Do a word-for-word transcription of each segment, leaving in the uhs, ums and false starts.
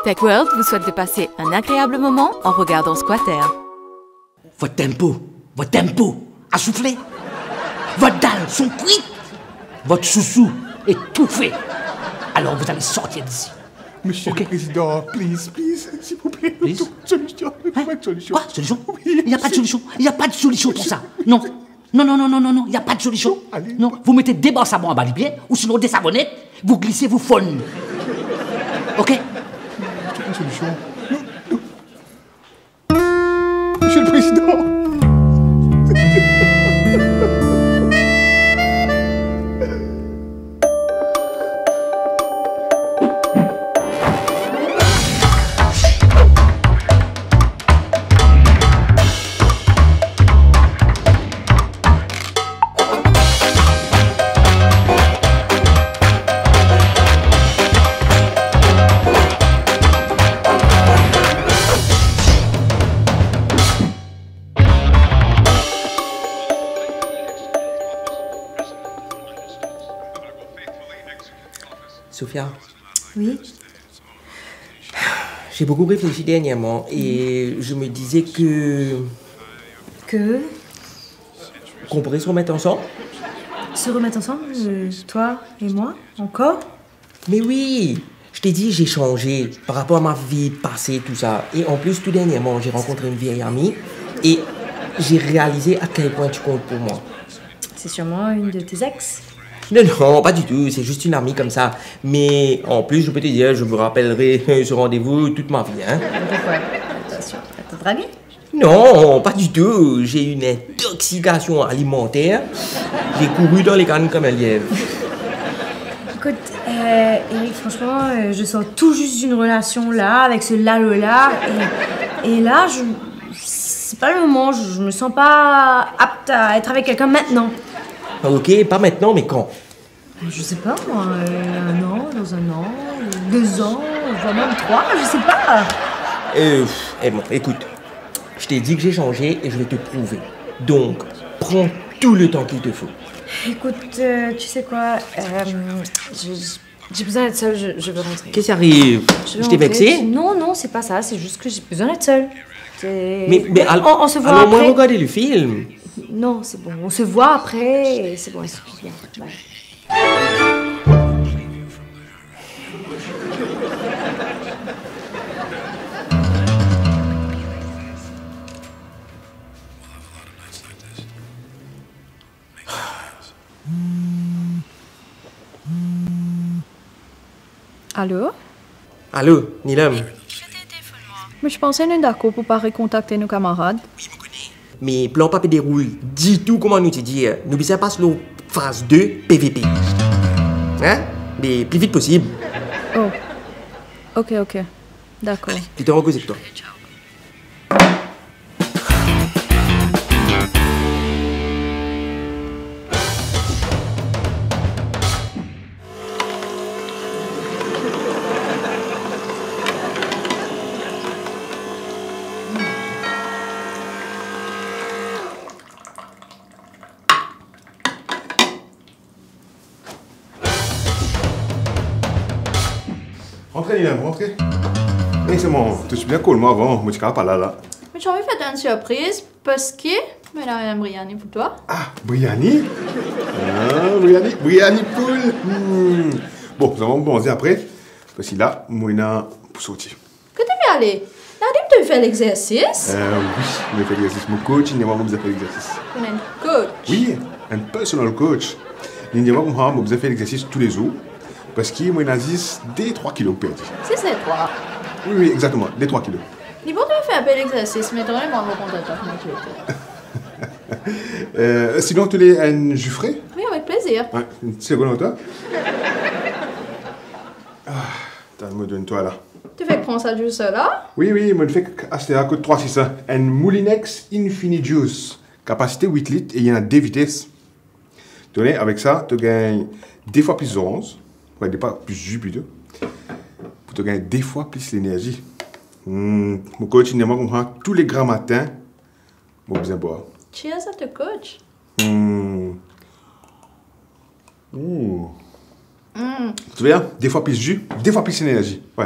Tech World vous souhaite de passer un agréable moment en regardant Squatter. Votre tempo, votre tempo a soufflé. Votre dalle sont cuites. Votre chouchou est tout fait. Alors vous allez sortir d'ici. Monsieur le Président, please, please, s'il vous plaît, please, une solution. Hein? Une solution. Quoi? Solution? Oui, il n'y a pas de solution. Il n'y a pas de solution pour ça. Non. Non, non, non, non, non, non, il n'y a pas de solution. Non, allez. Non, vous mettez des bandes à savon en bas du pied, ou sinon des savonnettes, vous glissez, vous fondez. Ok? Une solution. Non, non. Monsieur le Président. Sofia. Oui. J'ai beaucoup réfléchi dernièrement et je me disais que... Que? Qu'on pourrait se remettre ensemble. Se remettre ensemble, euh, toi et moi, encore? Mais oui, je t'ai dit, j'ai changé par rapport à ma vie passée, tout ça. Et en plus, tout dernièrement, j'ai rencontré une vieille amie et j'ai réalisé à quel point tu comptes pour moi. C'est sûrement une de tes ex. Non, non, pas du tout, c'est juste une amie comme ça. Mais en plus, je peux te dire, je me rappellerai ce rendez-vous toute ma vie, hein. Pourquoi? Attention, elle t'a dragué? Non, pas du tout. J'ai eu une intoxication alimentaire. J'ai couru dans les cannes comme un lièvre. Écoute, euh, Eric, franchement, euh, je sors tout juste d'une relation là, avec ce Lalo là, et, et là, je, c'est pas le moment, je, je me sens pas apte à être avec quelqu'un maintenant. Ok, pas maintenant, mais quand? Je sais pas, moi, euh, un an, dans un an, deux ans, voire même trois, je sais pas. Euh, pff, eh bon, écoute, je t'ai dit que j'ai changé et je vais te prouver. Donc, prends tout le temps qu'il te faut. Écoute, euh, tu sais quoi, euh, je, je, j'ai besoin d'être seule, je, je veux rentrer. Qu'est-ce qui arrive? Je veux rentrer. Je t'ai vexée? Non, non, c'est pas ça, c'est juste que j'ai besoin d'être seule. Mais, mais on, on se voit après. Allons au moins regarder le film. Non, c'est bon, on se voit après, et c'est bon, excuse-moi. Bye. Alo? Alo, Neelam. Mo ti panse nou dakor pou pa rekontakte nou kamarad. Me plan pa pe deroul ditou kouma nou ti dir. Nou bizin pas lor faz de P V P. Hein? Me pli vit posib. Oh. Ok, ok. Dakor. Ale, pli tar mo koz ek twa. Rantre, Neelam, rantre. Eh, selman, to ti bizin kol mwa avan, mo ti kapav pa la, la. Me ti anvi fer twa enn sirpriz, parski mo ena enn briani pou twa. Ah, briani? Ah, briani, briani poul. Hmm. Bon, sa va manze apre, parski la, mo ena pou sorti. Kot to pe ale? Nadim, to pe fer lexersis? Eh, wi, mo fer lexersis. Mo coach inn dir mwa mo bizin fer lexersis. Ou ena enn coach? Wi, enn personal coach. Li inn dir mwa koumsa mo bizin fer lexersis toulezour, parski mo ena zis de trwa kilo pou perdi. Zis de trwa? Wi, wi, exakteman, de trwa kilo. Li bon, to fer enpe lexersis, me to ena mwa mo kontan twa kouma to ete. Eh, sinon, to le enn zi fre? Wi, avek plezir. Wi, enn ti segonn ar twa. Ah, atann, mo donn twa la. To fek pran sa juice la? Wi, wi, mo fek aste a kot trwa sis, enn Moulinex Infinity Juice. Kapasite wit lit e li ena de vites. To ena, avek sa, to gagn de fwa plis zoranz, wi, de fwa plis zi plito, pou to gagn de fwa plis lenerzi. Hmm, mo coach inn dir mwa koumsa tou le gramatin, mo bizin bwar. Cheers a to coach. Hmm. Ooh. Mm. To trouv, de fwa plis zi, de fwa plis enerzi. Wi.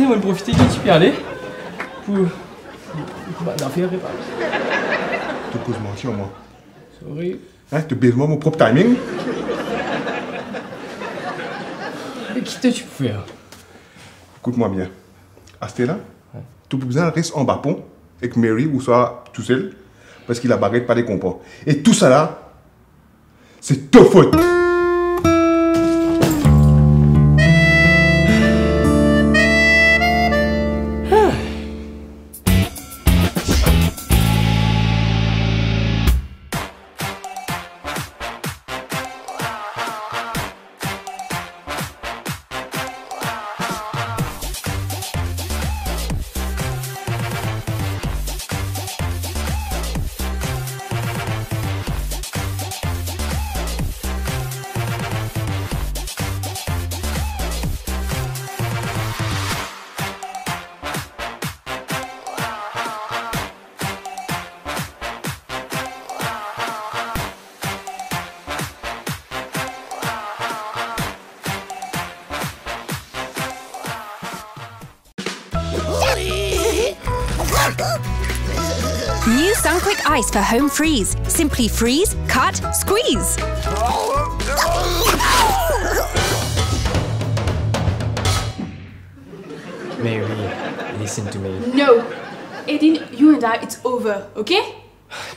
komanse, mo profite ki ti pe ale pou, pou bann zafer repare. To koz manti ar mwa. Sorry. Hein, to bel mwa mo prop timing. Me ki to ti pou fer? Ekout mwa bien. Aster la, to pou bizin res anba pon ek Mary ouswa tousel, parski labaret pa dekonpran. E tousala, se to fot. New Sunquick Ice for home freeze. Simply freeze, cut, squeeze. Mary, listen to me. No. Eden, you and I, it's over, okay?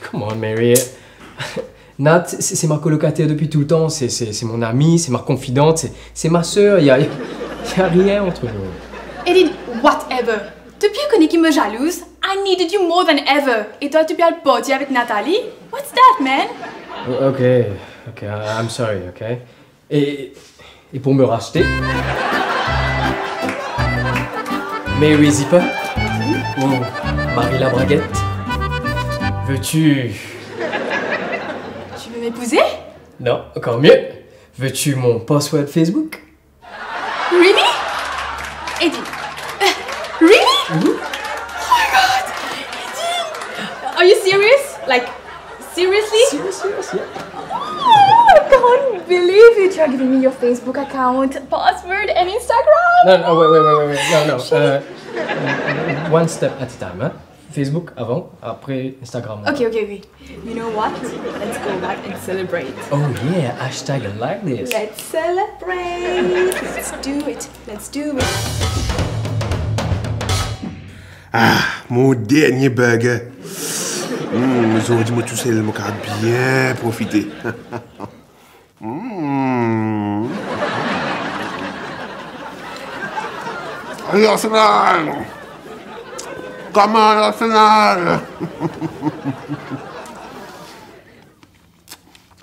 Come on, Mary. Nat, se, se ma kolokater depi toultan, se, se, se mon ami, se ma konfidant, se, se ma ser, y a, y a rien entre nous. Eden, whatever. To bien kone ki mo zalouz. I needed you more than ever. E twa, to pe al party avek Nathalie? What's that, man? O-, ok, ok, I, I'm sorry, ok? Et, et pour me racheter, Mary Zipper ou Marie Labraguette, veux-tu... Tu veux m'épouser? Non, encore mieux. Veux-tu mon password Facebook? Really? Eden. Euh, really? Mhm. Oh my God! Eden! Are you serious? Like, seriously? Serious, serious, yeah. Oh, I can't believe it. You're giving me your Facebook account, password, and Instagram. No, no, wait, wait, wait, wait, wait. No, no. Shit. Uh, one step at a time, hein? Facebook avant, après Instagram. Ok, ok, ok. You know what? Let's go back and celebrate. Oh yeah, hashtag I like this. Let's celebrate. Let's do it. Let's do it. Ah, mon dernie burger. Hmm, zordi mo tousel, mo kapav bien profite. Hmm. Allez, Arsenal! Come on, Arsenal!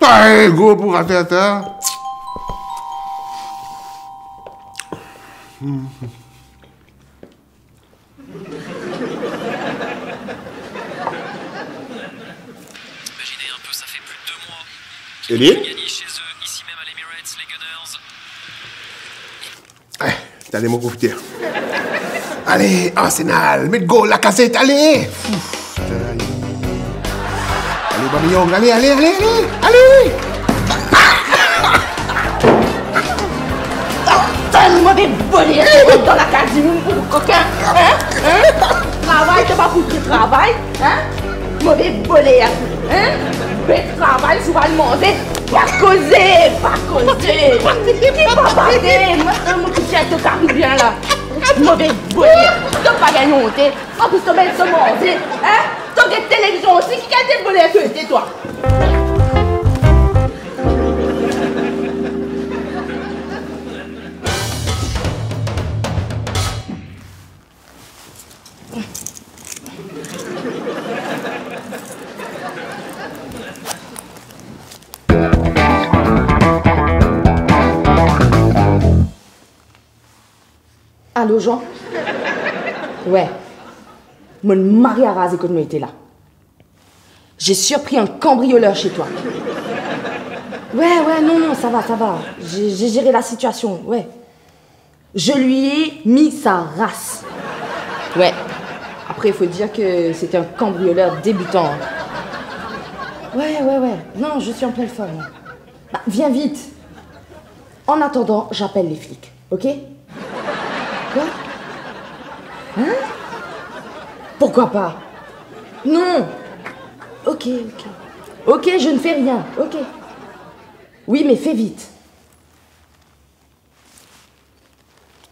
Allez, go pour Arteta! Hmm. Imaginez un peu, ça fait plus de deux mois qu'ils ont gagné chez eux, ici même à l'Emirates, les Gunners. Eh, t'as des mots pour dire. Allez, Arsenal, met gol, Lacazette, allez. Ouf, allez. Allez, Aubameyang, allez, allez, allez, allez, allez. Move voler, hein? Be travay, si ou al manze, pa koze, pa koze. Ki pa bate, mo, mo ki tir to kari bien la. Move voler, to pa gagn onte. Anplis to met to manze, hein? To get televizion osi, ki kalite voler to ete twa? Alo, Jean? Ouais. Mo mari a raze kot mo ete la. J'ai surpris un cambrioleur chez toi. Ouais, ouais, non, non, ça va, ça va. J'ai, j'ai géré la situation, ouais. Je lui ai mis sa race. Ouais. Après, il faut dire que c'était un cambrioleur débutant, hein. Ouais, ouais, ouais. Non, je suis en pleine forme. Bah, viens vite. En attendant, j'appelle les flics, ok? Quoi? Hein? Pourquoi pas? Non. Ok, ok. Ok, je ne fais rien, ok. Oui, mais fais vite.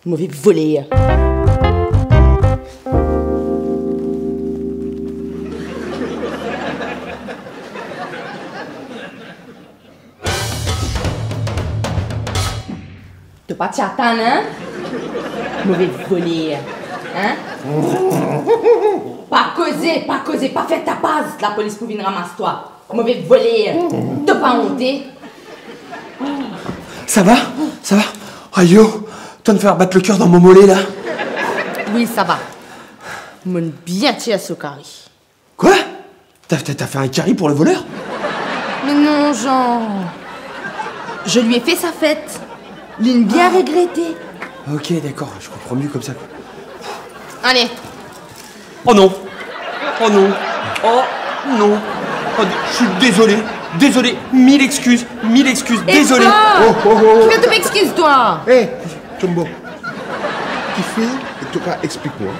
Move voler. To pa ti atann, hein? Move voler, hein? Pa koze, pa koze, pa fer tapaz, lapolis pou vinn ramas twa. Move voler, to pa onte? Ça va? Ça va? Ayo, to finn fer bat leker dan mo mole la. Wi, sa va. Mo'nn bien tir so kari. Quoi? T'as, t'as, t'as fait un carry pour le voleur? Mais non, Jean. Je lui ai fait sa fête. Li'nn bien regrete. Ok, d'accord, je comprends mieux comme ça, quoi. Allez. Oh non. Oh non. Oh non. Oh, je suis désolé. Désolé. Mille excuses. Mille excuses. Et désolé. Toi? Oh, oh, oh. Tu vas te m'excuser, toi. Eh, Chombo. Kifer, to ka explik mwa,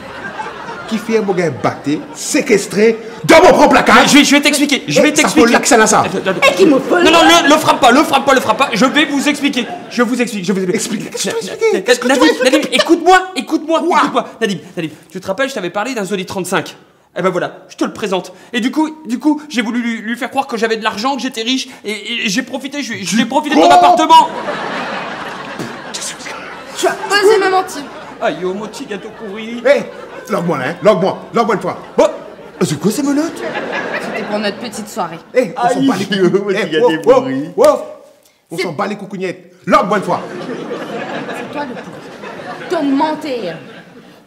kifer mo gagn bate, sekestre dan mo prop lakaz? Je, je vais t'expliquer. Je vais t'expliquer. Eh, sa fol la, ki sa la, sa? Attends, attends. Eh, ki mo fol? Non, non, ne, ne frappe pas, ne frappe pas, ne frappe pas. Je vais vous expliquer. Je vous explique, je vous explique. Explique, explique, explique. Nadim, Nadim, écoute-moi, écoute-moi, écoute-moi. Nadim, Nadim, tu te rappelles, je t'avais parlé d'un Zoé trente-cinq. Eh ben voilà, je te le présente. Et du coup, du coup, j'ai voulu lui, lui faire croire que j'avais de l'argent, que j'étais riche, et, et j'ai profité, je, j'ai profité de ton appartement. Tu as osé me mentir. Ayo, mo ti gato pouri. Eh, larg mwa la, hein, larg mwa, larg mwa enn fwa. Bon, c'est quoi ces menottes? C'était pour notre petite soirée. Eh, on s'en bat les couilles. Aïe, mo ti gato pouri. On s'en bat les coucougnettes. Larg mwa enn fwa. C'est toi le pourri. Ton menteur.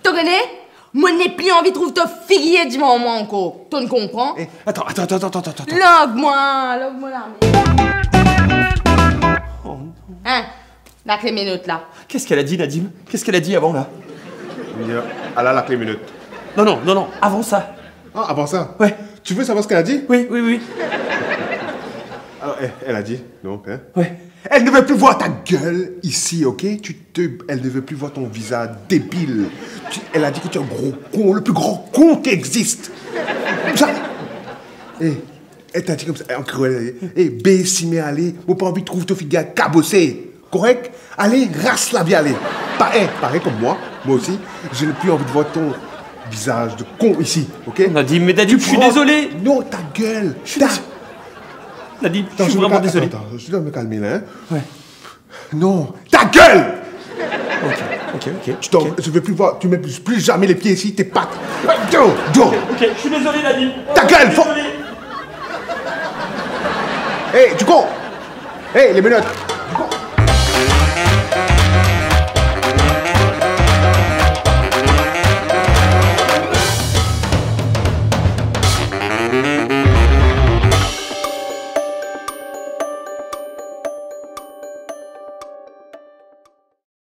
To kone? Mo nepli anvi trouv to figir devan mwa ankor. To konpran? Eh, attends, attends, attends. Larg mwa, larg mwa lame. Oh non. Hein? Lakle menot la. Qu'est-ce qu'elle a dit, Nadim? Qu'est-ce qu'elle a dit avant, là? Ala lakle menot. Non, non, non, non, avant ça. Ah, avant ça? Ouais. Tu veux savoir ce qu'elle a dit? Oui, oui, oui. Alors, elle, elle a dit, donc, hein? Ouais. Elle ne veut plus voir ta gueule ici, ok? Tu te, elle ne veut plus voir ton visage débile. Tu, elle a dit que tu es un gros con, le plus grand con qui existe. Ça, eh, elle t'a dit comme ça, en créole, elle a dit, eh, be sime ale, mo pa anvi trouv to figir kabose. Correct? Allez, ras lavi, allez. Pa, eh, pareil comme moi, moi aussi, je n'ai plus envie de voir ton visage de con ici, ok? Nadim, mais Nadim, je suis désolé. Non, ta gueule. Je suis dés-, Nadim, je suis vraiment désolé. Attends, je dois me calmer là, hein. Ouais. Non, ta gueule! Ok, ok, ok. Tu t'en, je veux plus voir, tu mets plus, plus jamais les pieds ici, tes pattes. Dehors, dehors. Ok, ok, je suis désolé, Nadim. Ta gueule, fo-, désolé. Hey, du coup, hey, les menottes.